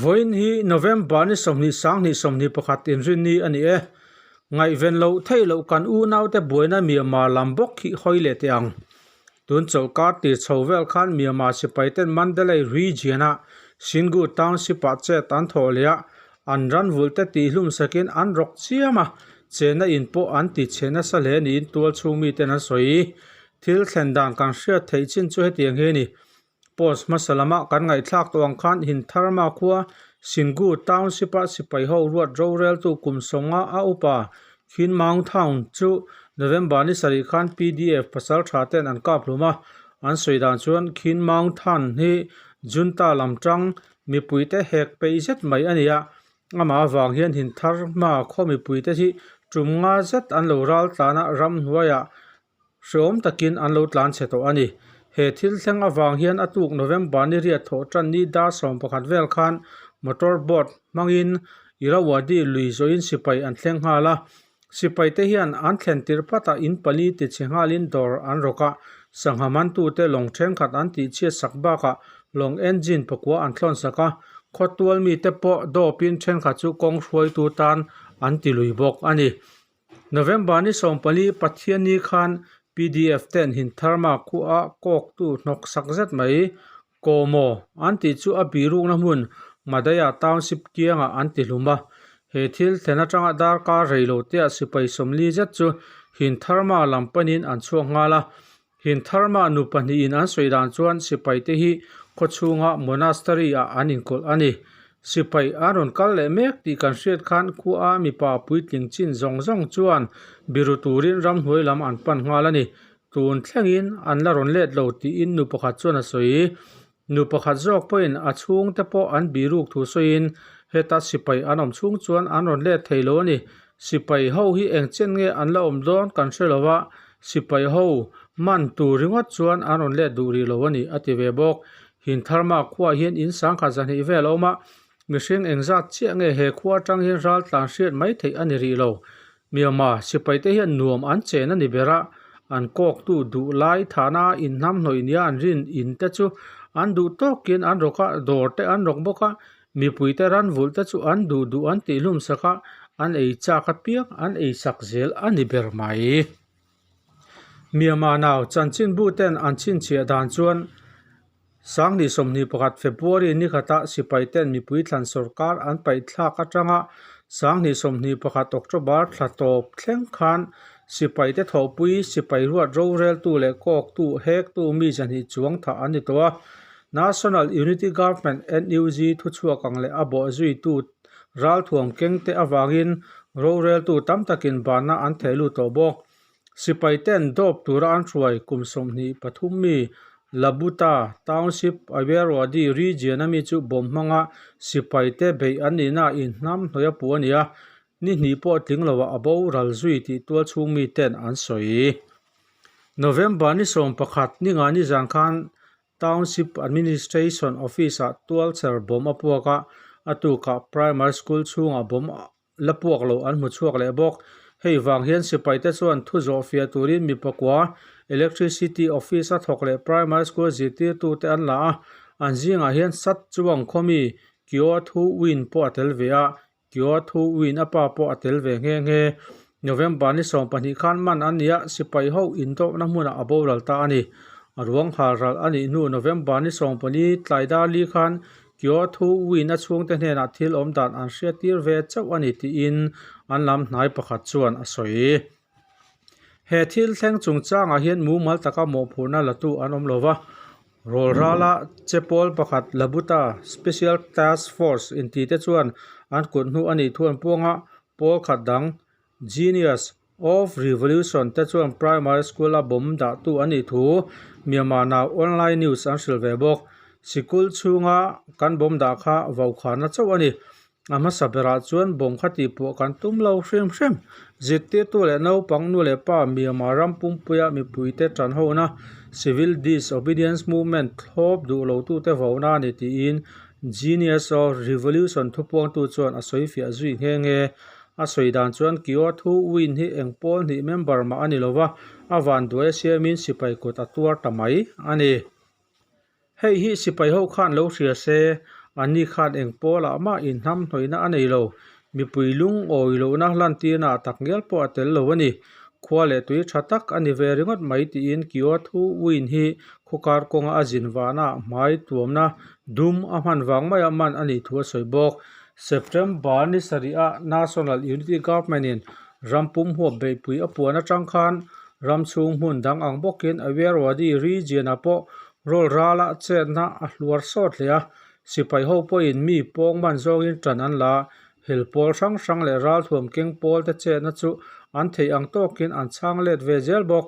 Vawiin hi November ni 20 sanghnih 21 inrinni a ni e. Ngaihven loh theih loh kan unaute buaina Myanmar lam bawk hi hawi leh teh ang. Tun chawlhkar tir chho vel khan Myanmar sipaiten Mandalay region-a Singu Township-ah chet an thawh leh a, an ran vulhte tihhlum sakin an rawk chiam a, chenna in pawh an ti chhe nasa hle niin tualchhung miten an sawi. Thil thlen dan kan hriat theih chin chu hetiang hi a ni. Post hmasa lama kan ngaihthlak tawh ang khan Hintharma khua Singu Township-a sipai ho ruat roreltu kum sawnga a upa Khin Maung Thaung chu November ni sarih khan PDF pasal tha ten an kap hlum a. An sawi dan chuan Khin Maung Than hi Junta lam tang mipuite hek peih zet mai a ni a. Amah avang hian Hintharma khaw mipuite hi tum nga zet an lo ral tlan a, ramhnuaiah Hreawm takin an lo tlan chhe tawh a ni. He thil thleng avang hian a tuk November ni riat thawh tan ni dar 11 vel khan motor boat hmangin Irrawaddy lui zawhin sipai an thleng nghal a. Sipaite hian an thlen tirh phatah in pali ti chhe nghalin dawr an rawk a, sangha mantute lawng thenkhat an tihchhiat sak bakah lawng engine pakua an thlawn sak a, khawtual mite pawh dawpin thenkhat chu kawng hruaitu tan an ti lui bawk a ni. November ni 14 Pathianni khan pdf ten Hintharma khuaa kawktu hnawk sak zet mai Kawmaw an tih chu a birukna hmun Madaya Township kiangah an ti hlum a. He thil thlen atanga darkar rei lo teah sipai 40 zet chu Hintharma lam panin an chhuak nghal a. Hintharma nu pahnihin an sawi dan chuan sipaite hi khawchhunga monastery-ah an inkawlh a ni. Sipai an rawn kal leh mek tih kan hriat khan khua mipa puitling chin zawng zawng chuan biru turin ramhnuai lam an pan nghal a ni. Tun thlengin an la rawn let lo tiin nu pakhat chuan a sawi. Nu pakhat zawk pawhin a chhungte pawh an biruk thu sawiin heta sipai an awm chhung chuan an rawn let thei lo a ni. Sipai ho hi eng chen nge an la awm dawn kan hre lo a, sipai ho man tur ringawt chuan an rawn let duh rih lo a ni a ti ve bawk. Hintharma khuaah hian in sangkhat zahnih vel a awm a, mihring engzat chiah nge he khua atang hian ral tlan hriat mai theih a ni rih lo. Myanmar sipaite hian nuam an chen a ni ber a, an kawktu duh lai thahna inhnam hnawih nia an rin in te chu an duh tawkin an rawk a, dawr te an rawk bawk a, mipuite ran vulh te chu an duh duh an tihhlum sak a, an ei chak apiang an ei sak zel a ni ber mai. Myanmar nau chanchinbu ten an chhinchhiah dan chuan Sanghnih 21 February ni khata sipai ten mipui thlan sorkar an paih thlak atanga Sanghnih 21 October thla tawp thleng khan sipai te thawhpui sipai ruat roreltu leh kawktu hektu mi zahnih chuang thah an ni tawh a. National Unity Government, NUG, thuchhuak ang leh a bawh zuitu ralthuam kengte avangin roreltu tam takin banna an theh lut tawh bawk. Sipai ten dawp tura an hruai kum 23 mi Labuta Township Ayeyarwady region a mi chu bawm hmanga sipai te beih an nihna inhnam hnawih a puh a ni a, ni hnih pawh tling loah a boral zui tih tual chhung mi ten an sawi. November ni 11 ni nga nizan khan Township Administration Office-ah tualchher bawm a puak a, a tukah Primary School chhungah bawm la puak lo an hmu chhuak leh bawk. Hei vang hian sipaite chuan thu zawh fiah turin mi pakua Electricity Office a thawk leh Primary School zirtirtute an la a, an zingah hian Sat Chuang khawmi Kyaw Thu Win pawh a tel ve a, Kyaw Thu Win a pa pawh a tel ve nghe nghe. November ni 12 khan man an ni a, sipai ho indawhna hmunah a boral ta a ni. A ruang hal ral a nih hnu November ni 14 tlai dar li khan Kyaw Thu Win a chhungte hnenah thil awm dan an hriat tir ve chauh a ni tiin an lam hnai pakhat chuan a sawi. He thil thleng chungchangah hian mumal taka mawhphurhna latu an awm lo va, rawlrala chepawl pakhat Labuta Special Task Force intite chuan an kut hnu a nih thu an puang a, pawl khat dang Genius of Revolution te chuan Primary School a bomb dahtu a nih thu Myanmar nau online news an hrilh ve bawk. Sikul chhunga kan bomb dah kha vaukhana chauh a ni. A hmasa berah chuan bomb kha tihpawh kan tum lo hrim hrim. Zirtirtu leh naupang nu leh pa Myanmar ram pumpuia mipuite tan hona Civil Disobedience Movement thlawp duh lotute vauna a ni tiin Genius of Revolution thupuangtu chuan a sawi fiah zui nghe nghe. A sawi dan chuan Kyaw Thu Win hi eng pawl hnih member mah a ni lo va, a vanduai a siamin sipai kut a tuar ta mai a ni. Hei hi sipai ho khan lo hria se, Anni khan eng pawlah mah inhnamhnawihna a nei lo. Mipui lungawi lohna lantirna ah takngial pawh a tel lo a ni. Khua leh tui tha tak a ni ve ringawt mai tiin Kyaw Thu Win hi khawkar kawnga a zin vahnaah hmai tuamna dum a hman vang maia man a nih thu a sawi bawk. September ni sarih-ah National Unity Government-in ram pum huap beihpui a puan atang khan ram chhung hmun dang ang bawkin Ayeyarwady region-ah pawh rawl rala chetna a hluar sawt hle a. Sipai ho pawhin mi pawng man zawngin tan an la a, hel pawl hrang hrang leh ralthuam keng pawl te chetna chu an theih ang tawkin an chhang let ve zel bawk.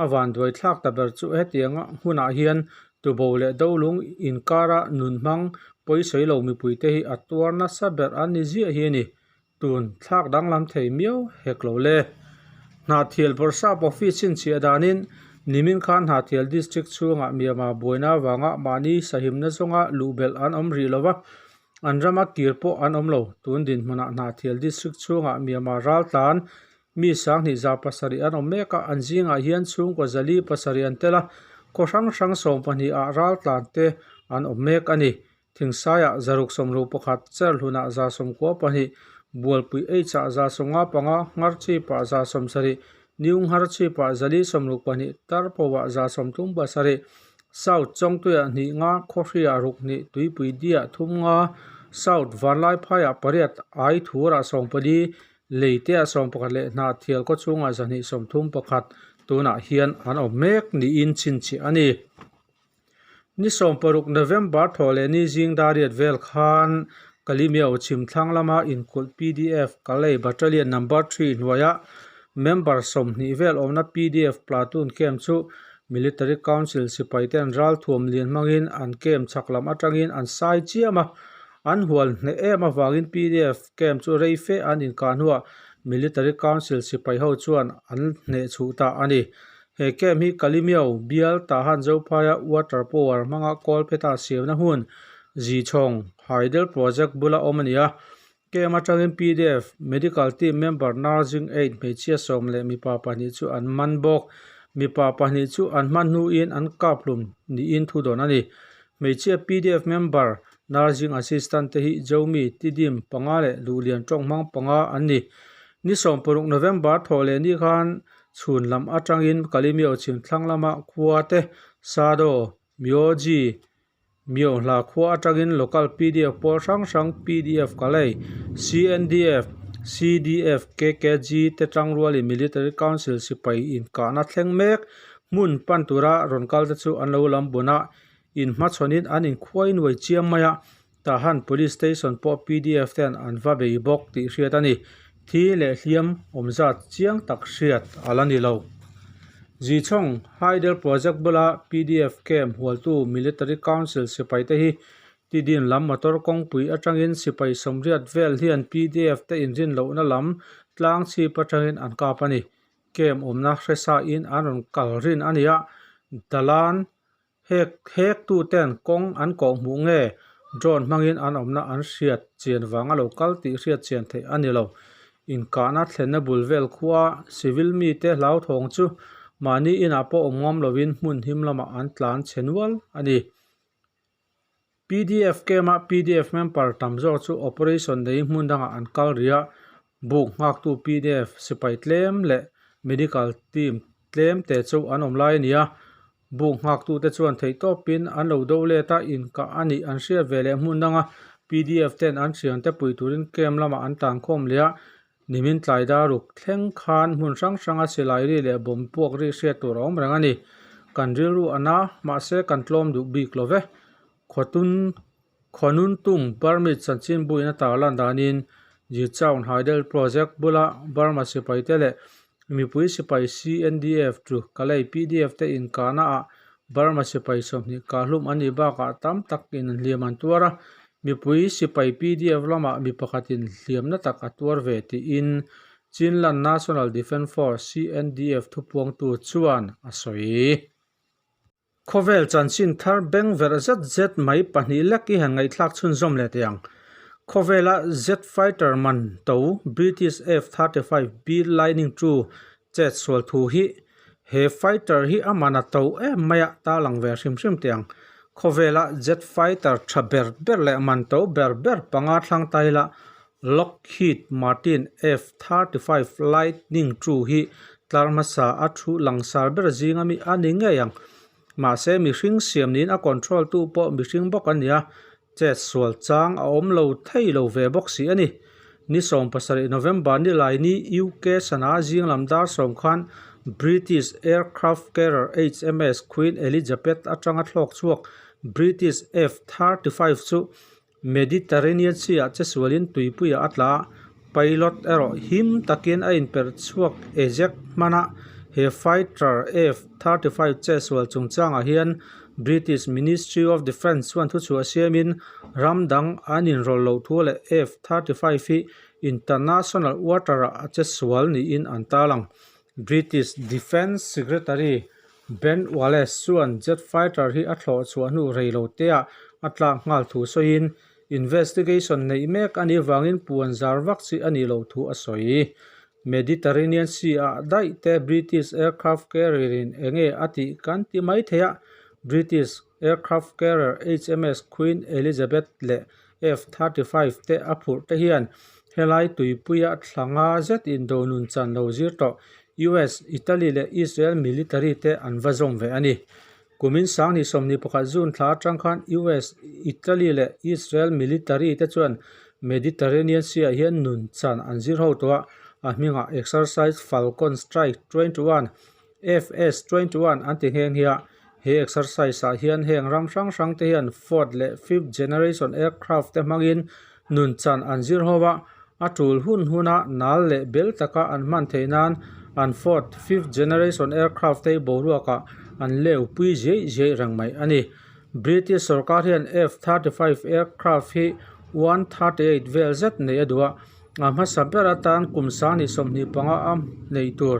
A vanduai thlak ta ber chu hetianga hunah hian tubo leh dolung inkara nun hmang pawisawi lo mipuite hi a tuar nasa ber an ni ziah hi a ni. Tun thlak danglam thei miau hek lo le. Hnahthial Bawrhsap Office chhinchhiah danin nimin khan Hnahthial District chhungah Myanmar buaina avanga mahni sahimna zawnga luh belh an awm rih lo va, an rama kir pawh an awm lo. Tun dinhmunah Hnahthial District chhungah Myanmar raltlan mi sanghnih za pasarih an awm mek a, an zingah hian chhungkaw zali pasarih an tel a, khaw hrang hrang 12 ah raltlan te an awm mek a ni. Thingsaiah zaruk sawmru pakhat, Cherhlunah 12, Bualpui H-ah 75, Ngharchhipah 70, New Ngharchhipah 462, Tarpauah 37, South Chawngtuiah hnih nga, Khawhriah ruk hnih, Tuipui Diah thum nga, South Vanlaiphaiah pariat, Aithurah 14, Leiteah 11 leh Hnahthial khawchhungah 231 tunah hian an awm mek niin chhinchhiah a ni. Ni 16 November thawh leh ni zing dariat vel khan Kalimeo chhim thlang lama inkulh pdf Kalay Battalion Number 3 hnuaia member 20 vel awmna pdf platoon camp chu Military Council sipai ten ralthuam lian hmangin an camp chhak lam atangin an sai chiam a, an hual hneh em avangin pdf camp chu rei fe an inkah hnuah Military Council sipai ho chuan an hneh chhuh ta a ni. He camp hi Kalimeo bial Tahan Zophaia water power hmanga Kawlpheta siamna hmun Zichhawng Hydel Project bula awm a ni a. Camp atangin pdf Medical Team member Nursing Aid hmeichhia sawm leh mipa pahnih chu an man bawk. Mipa pahnih chu an hman hnuin an kap hlum niin thu dawn a ni. Hmeichhia pdf member Nursing Assistant te hi Zomi, Tidim panga leh Duhlian tawng hmang panga an ni. Ni 16 November thawh leh ni khan Chhun lam atangin Kalimio chhim thlang lama khua te Sado, Myoji, Myohla khua atangin Local pdf pawl hrang hrang pdf Kalay, CNDF, CDF, KKG te tangrualin Military Council sipai inkahna thleng mek hmun pan tura rawn kal te chu an lo lam bun a, inhmachhawnin an inkhuai nuai chiam mai a. Tahan Police Station pawh pdf ten an va bei bawk tih hriat a ni. Thi leh hliam awm zat chiang tak hriat a la ni lo. Zichhawng Hydel Project bula pdf camp hualtu Military Council sipai te hi Tidin lam motor kawngpui atangin sipai sawmriat vel hian pdf te inrin lohna lam tlang chhip atangin an kap a ni. Camp awmna hresa in an rawn kal rin a ni a, Dalan Hek hektuten kawng an kawh hmuh nge drone hmangin an awmna an hriat chian vanga lo kal tih hriat chian theih a ni lo. Inkahna thlenna bul vel khua civil mite hlauthawng chu mahni inah pawh awm ngam lovin hmun him lamah an tlan chhe nual a ni. Pdf camp-a pdf member tam zawk chu operation nei hmun dangah an kal rih a, buk nghaktu pdf sipai tlem leh medical team tlem te chu an awm lai a ni a. Buk nghaktute chuan theihtawpin an lo do let a, inkah a nih an hriat ve leh hmun danga pdf ten an thiante pui turin camp lamah an tan khawm leh a, nimin tlai daruk thleng khan hmun hrang hranga silai ri leh bawm puak ri hriat tur a awm reng a ni. Kan rilru a na, mahse kan tlawm duh bik lo ve. Khawtun Khawnuntum permit chanchin buin a tarlan danin Jichaun Hydel Project bula Burma sipaite leh mipui sipai CNDF chu Kalay pdf te inkahna ah Burma sipai 20 kahhlum an nih bakah tam takin hliam an tuar a, mipui sipai pdf lamah mi pakhatin hliamna tak a tuar ve tiin Chinland National Defence Force, CNDF, thupuangtu chuan a sawi. Khawvel chanchin thar beng verh zet zet mai pahnih lek i han ngaihthlak chhunzawm leh teh ang. Khawvela jet fighter man to British F-35B Lightning II chet sual thu hi he fighter hi a man a to em mai a ta lang ve hrim hrim teh ang. Khawvela jet fighter tha ber ber leh man to ber ber panga thlang ta ila Lockheed Martin F-35 Lightning II hi tlar hmasa a thu langsar ber zinga mi a ni ngei ang. Mahse mihring siam niin a control tu pawh mihring bawk a nia, chet sual chang a awm lo thei lo ve bawk si a ni. Ni 17 November ni lai ni UK sana zing lam dar sawm khan British aircraft carrier HMS Queen Elizabeth atanga thlawk chhuak British F-35 chu Mediterranean Sea ah chesualin tuipuiah a tla a, pilot erawh him takin a inperh chhuak eject hman a, he fighter F-35 chesual chungchangah hian British Ministry of Defence chuan thuchhuah siamin ram dang an inrawlh loh thu leh F-35 hi international water-ah a chesual niin an tarlang. British Defence Secretary Ben Wallace chuan jet fighter hi a thlawh chhuah hnu rei lo teah a tlak nghal thu sawiin, investigation neih mek a nih vangin puan zar vak chi a nih loh thu a sawi. Mediterranean Sea-ah daih te British aircraft carrier-in eng nge a tih kan ti mai thei a, British aircraft carrier HMS Queen Elizabeth leh F-35 te a phurh te hian helai tuipuia thla nga zet indo nun chan lo zir tawh US, Italy leh Israel military te an va zawm ve a ni. Kumin sanghnih 21 June thla atang khan US, Italy leh Israel military te chuan Mediterranean Sea ah hian nun chan an zir ho tawh a, a hmingah Exercise Falcon Strike 21, FS 21, an ti nghe nghe a. He exercise ah hian heng ram hrang hrang te hian fourth leh fifth generation aircraft te hmangin nun chan an zir ho a, a tul hun huna nal leh bel taka an hman theih nan an fourth, fifth generation aircraft te hi boruakah an leu pui ziaih ziaih reng mai a ni. British sorkar hian F-35 aircraft hi 138 vel zet nei a duh a, a hmasa ber atan kum 25 a neih tur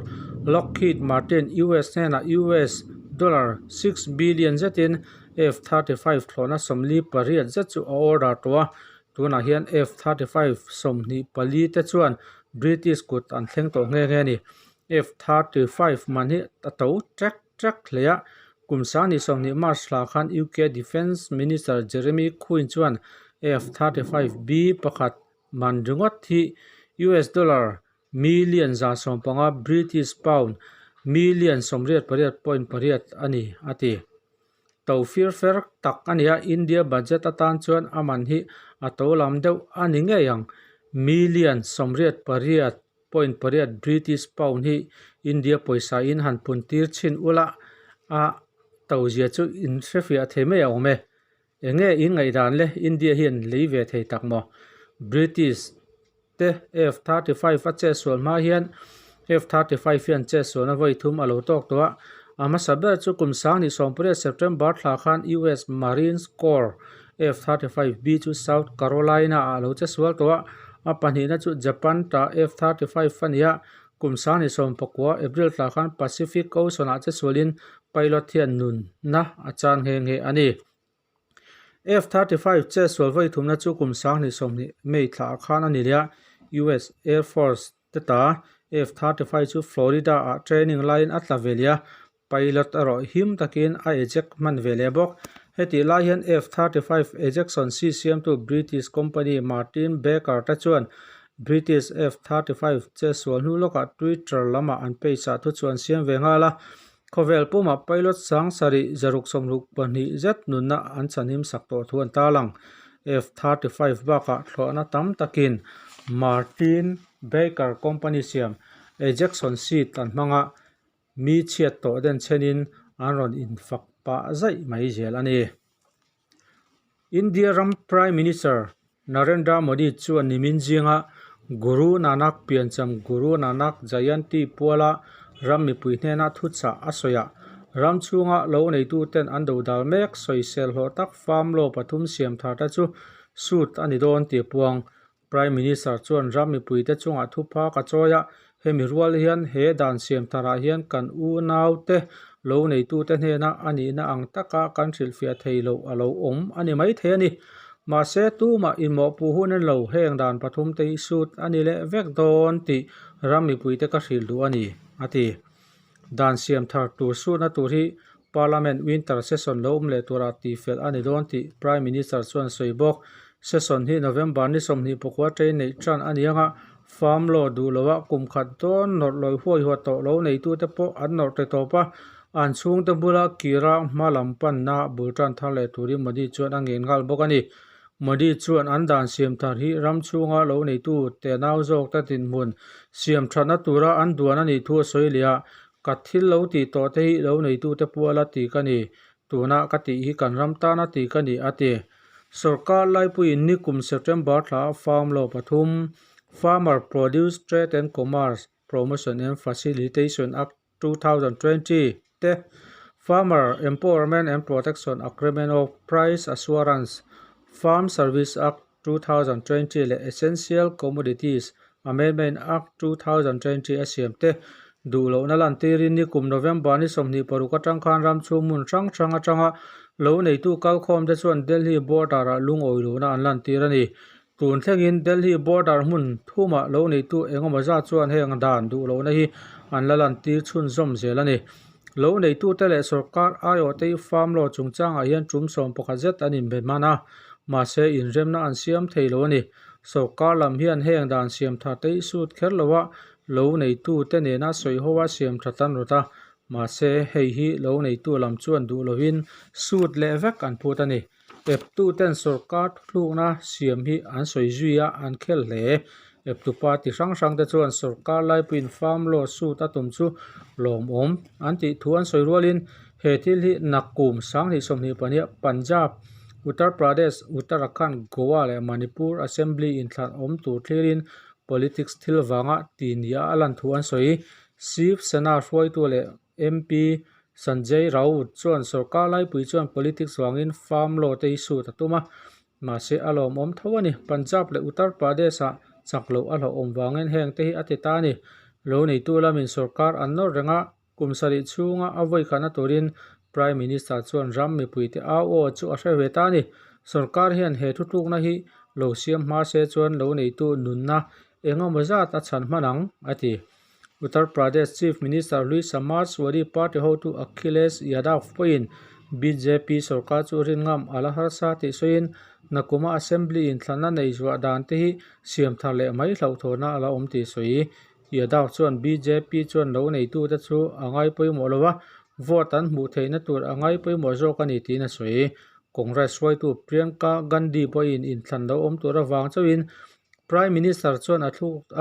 Lockheed Martin US hnenah US dollar 6 billion zetin F-35 thlawhna 48 zet chu a order tawh a, Tunah hian F-35 24 te chuan British kut an thleng tawh nghe nghe a ni. F-35 man hi a to trek trek hle a, kum 20 March thla khan UK Defence Minister Jeremy Quinn chuan F-35B pakhat man ringawt hi US dollar million 150, British pound million 88.8 a ni, a ti. To fir fer tak a ni a, India budget atan chuan a man hi a to lam deuh a ni ngei ang. Million 88.8 British pound hi India pawisa in han pun tir chhin ula a to zia chu in hrefiah thei mai a awm e. Eng nge in ngaihdan le India hian lei ve thei tak maw? British te F-35 a chetsual hma hian F-35 hian chetsualna vawi thum a lo tawk tawh a, a hmasa ber chu kum 2018 September thla khan US Marines Corps F-35B chu South Carolina ah a lo chetsual tawh a, a pahnihna chu Japan ta F-35 a ni a, kum 2019 April thla khan Pacific Ocean ah chetsualin pilot hian nunna a chan nghe nghe a ni. F-35 chetsual vawi thumna chu kum 2020 May thla ah khan a ni leh a, US Air Force te ta F-35 chu Florida ah training laiin a tla ve leh a, pilot erawh him takin a eject hman ve leh bawk. Hetih lai hian F-35 ejection seat siamtu British company Martin Baker te chuan British F-35 chetsual hnu lawkah Twitter lamah an page ah thu chu an siam ve nghal a, Khawvel pumah pilot 7 662 zet nunna an chhanhim sak tawh thu an tarlang. F-35 bakah thlawhna tam takin Martin Baker company siam ejection seat an hmang a, mi chhiat tawh den chhenin an rawn infak pah zaih mai zel a ni. India ram Prime Minister Narendra Modi chuan nimin zinga Guru Nanak piancham Guru Nanak Jayanti puala ram mipui hnena thuchah a sawi a, ram chhunga lo neituten an dodal mek sawisel hlawh tak farm law pathum siam thar te chu suit a ni dawn tih a puang. Prime Minister chuan ram mipuite chungah thuphak a chawi a, hemi rual hian he dan siam tharah hian kan unaute lo neitute hnena a nihna ang taka kan hrilhfiah thei loh a lo awm a ni maithei a ni. Mahse, tumah inmawhpuh hun en lo heng dan pathumte hi sut a ni leh vek dawn tih ram mipuite ka hrilh duh a ni, a ti. Dan siam thar tur sutna tur hi Parliament Winter Session lo awm leh turah tihfel a ni dawn tih Prime Minister chuan a sawi bawk. Session hi November ni 24 train neih tan a ni anga Farm Law duh loha kum khat dawn nawrh lawi huai huat tawh lo neitute pawh an nawrh ta tawp a, an chhungte bula kira hma lam panna bul tan thar leh turin Modi chuan a ngen nghal bawk a ni. Modi chuan an dan siam thar hi ram chhunga lo neitu tenau zawkte dinhmun siam thatna tura an duan a nih thu a sawi leh a, Ka thil lo tih tawh te hi lo neitute puala ti ka ni, tuna ka tih hi kan ram tana ti ka ni, a ti. Sorkar laipuiin nikum September thla Farm Law pathum, Farmer Produce Trade and Commerce Promotion and Facilitation Act 2020 te, Farmer Empowerment and Protection Agreement of Price Assurance, Farm Service Act 2020 leh Essential Commodities Amendment Act 2020 a siam te duh lohna lantirin nikum November ni 26 atang khan ram chhung hmun hrang hrang atanga lo neitu kalkhawm te chuan Delhi border ah lungawi lohna an lantir a ni. Tun thlengin Delhi border hmun thumah lo neitu engemaw zat chuan heng dan duh lohna hi an la lantir chhunzawm zel a ni. Lo neitute leh sorkar aiawhte hi farm law chungchangah hian tum 11 zet an inbe hman a, mahse inremna an siam thei lo a ni. Sorkar lam hian heng dan siam thar te hi sut kher loa lo neitute nena sawi ho a siam that an rawt a, mahse hei hi lo neitu lam chuan duh lovin sut leh vek an phut a ni. Eptuten sorkar thuthlukna siam hi an sawi zui a, an khel hle. Eptu party hrang hrang te chuan sorkar laipuiin farm law suit a tum chu lawmawm an tih thu an sawi rualin he thil hi Nakkum 2022 Punjab, Uttar Pradesh, Uttarakhand, Goa leh Manipur Assembly inthlan awm tur thlirin politics thil vanga ti nia a lan thu an sawi. Shiv Sena hruaitu leh MP Sanjay Raut chuan sorkar laipui chuan politics vangin farm law te hi suit a tum a, mahse a lawmawm tho a ni. Punjab leh Uttar Pradesh-ah chak loh a hlauhawm vangin heng te hi a ti ta a ni. Lo neitu lamin sorkar an nawr reng a, kum sarih chhunga a vawikhatna turin Prime Minister chuan ram mipuite au aw chu a hre ve ta a ni. Sorkar hian he thutlukna hi lo siam hma se chuan lo neitu nunna engemaw zat a chhan hman ang, a ti. Uttar Pradesh Chief Minister hlui Samajwadi Party hotu Akhilesh Yadav pawhin bjp sorkar chu rin ngam a la harsa tih sawiin nakuma Assembly inthlanna nei zuah dan te hi siam thar leh mai hlauhthawhna a la awm tih sawi. Yadav chuan bjp chuan lo neitute chu a ngai pawimawh lo a, vote an hmuh theihna tur a ngai pawimawh zawk a ni tiin a sawi. Congress hruaitu Priyanka Gandhi pawhin inthlan lo awm tur avang chauhin Prime Minister chuan a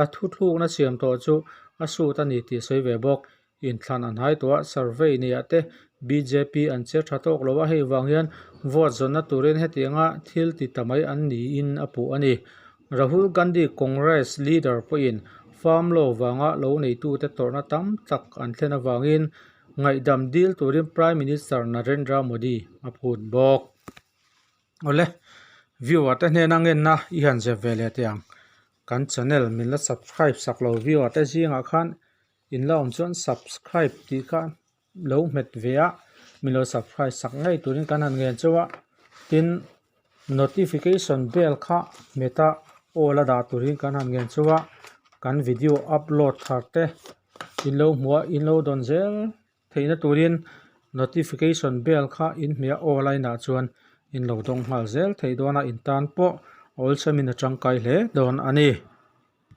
a thuthlukna siam tawh chu a sut a ni tih a sawi ve bawk. Inthlan an hai tawh a, survey neiah te bjp an che tha tawk lo a, hei vang hian vote zawnna turin hetianga thil ti ta mai an niin a puh a ni. Rahul Gandhi Congress leader pawhin farm law vanga lo neitute tawrhna tam tak an thlen avangin ngaihdam dil turin Prime Minister Narendra Modi a phut bawk. Awle, viewer te hnena ngenna i han zep ve leh teh ang. Kan channel min la subscribe sak lo viewer te zingah khan in la awm chuan subscribe tih kha lo hmet ve a, min lo subscribe sak ngei turin kan han ngen chauh a. Tin, notification bell kha hmet a awl a dah turin kan han ngen chauh a. Kan video upload thar te in lo hmuh a, in lo dawn zel. Theihna turin notification bell kha in hmeh a aw line ah chuan in lo dawng nghal zel thei dawn a in tan pawh awlsam in a tangkai hle dawn a ni.